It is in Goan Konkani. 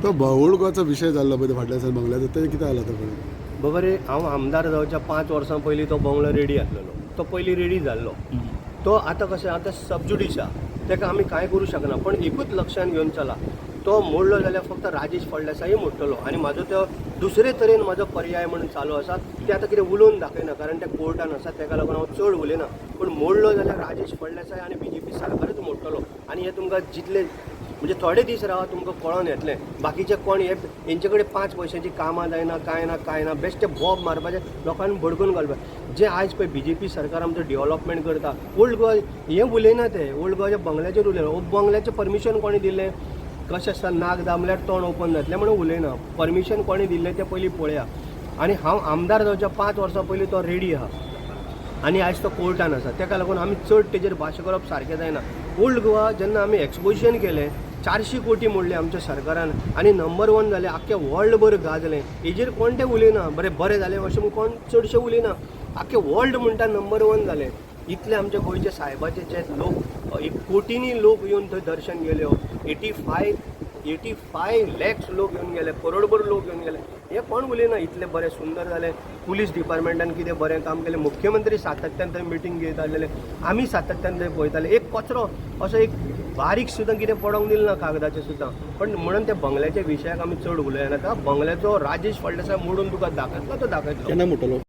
तो ओल्ड गोवाचो विशय जाल्लो पळय फाटल्या दिसान बंगल्याचो, तें कितें जालां आतां पळय? बाबा रे, हांव आमदार जावच्या 5 वर्सां पयलीं तो बंगलो रेडी आसलेलो. तो पयलीं रेडी जाल्लो. तो आतां कशें, आतां सबज्युडीस आहा. ताका आमी कांय करूं शकना. पण एकूच लक्षान घेवन चला, तो मोडलो जाल्यार फक्त राजेश फळदेसाय मोडटलो. आनी म्हाजो तो दुसरे तरेन म्हाजो पर्याय म्हणून चालू आसा. ते आतां कितें उलोवन दाखयना, कारण ते कोर्टान आसा. ताका लागून हांव चड उलयना. पूण मोडलो जाल्यार राजेश फळदेसाय आनी बीजेपी सरकारच मोडटलो. आनी हे तुमकां जितले, म्हणजे थोडे दीस रावा, तुमकां कळोन येतलें. बाकीचे कोण हे, हेंचे कडेन 5 पयशांची कामां जायना, कांय ना, कांय ना. बेश्टे बोब मारपाचे, लोकांक भडकून घालपाचें. जे आयज पळय बीजेपी सरकार आमचो डेव्हलपमेंट करता, ओल्ड गोवा हें उलयना. ते ओल्ड गोवाच्या बंगल्याचेर उलयना. ओ बंगल्याचें परमिशन कोणें दिलें? कशें आसता, नाक दामल्यार तोंड ओपन जातलें म्हणून उलयना. परमिशन कोणें दिल्लें तें पयलीं पळया. आनी हांव आमदार जावच्या 5 वर्सां पयलीं तो रेडी आहा आनी आयज तो कोर्टान आसा. ताका लागून आमी चड तेजेर भाशण करप सारकें जायना. ओल्ड गोवा जेन्ना आमी एक्सपोजिशन केलें, 400 कोटी मोडले आमच्या सरकारान आनी नंबर वन जालें, आख्खें वर्ल्डभर गाजलें. हेजेर कोण तें उलयना. बरें बरें जालें अशें म्हूण कोण चडशें उलयना. आख्खें वर्ल्ड म्हणटा नंबर वन जालें. इतले आमच्या गोंयच्या सायबाचे जे लोक, एक कोटींनी लोक येवन थंय दर्शन गेल्यो. 85 85 लॅक्स लोक येवन गेले, करोडभर लोक येवन गेले. हे कोण उलयना. इतलें बरें सुंदर जालें. पुलीस डिपार्टमेंटान कितें बरें काम केलें. मुख्यमंत्री सातत्यान थंय मिटींग घेयताले, आमी सातत्यान थंय पळयताले. एक कचरो असो एक बारीक सुद्दां कितें पडोंक दिलें ना, कागदाचें सुद्दां. पण म्हणून त्या बंगल्याच्या विशयाक आमी चड उलयनाका. बंगल्याचो राजेश फळदेसाय मोडून तुका दाखयतलो, तो दाखयतलो. केन्ना मोडटलो?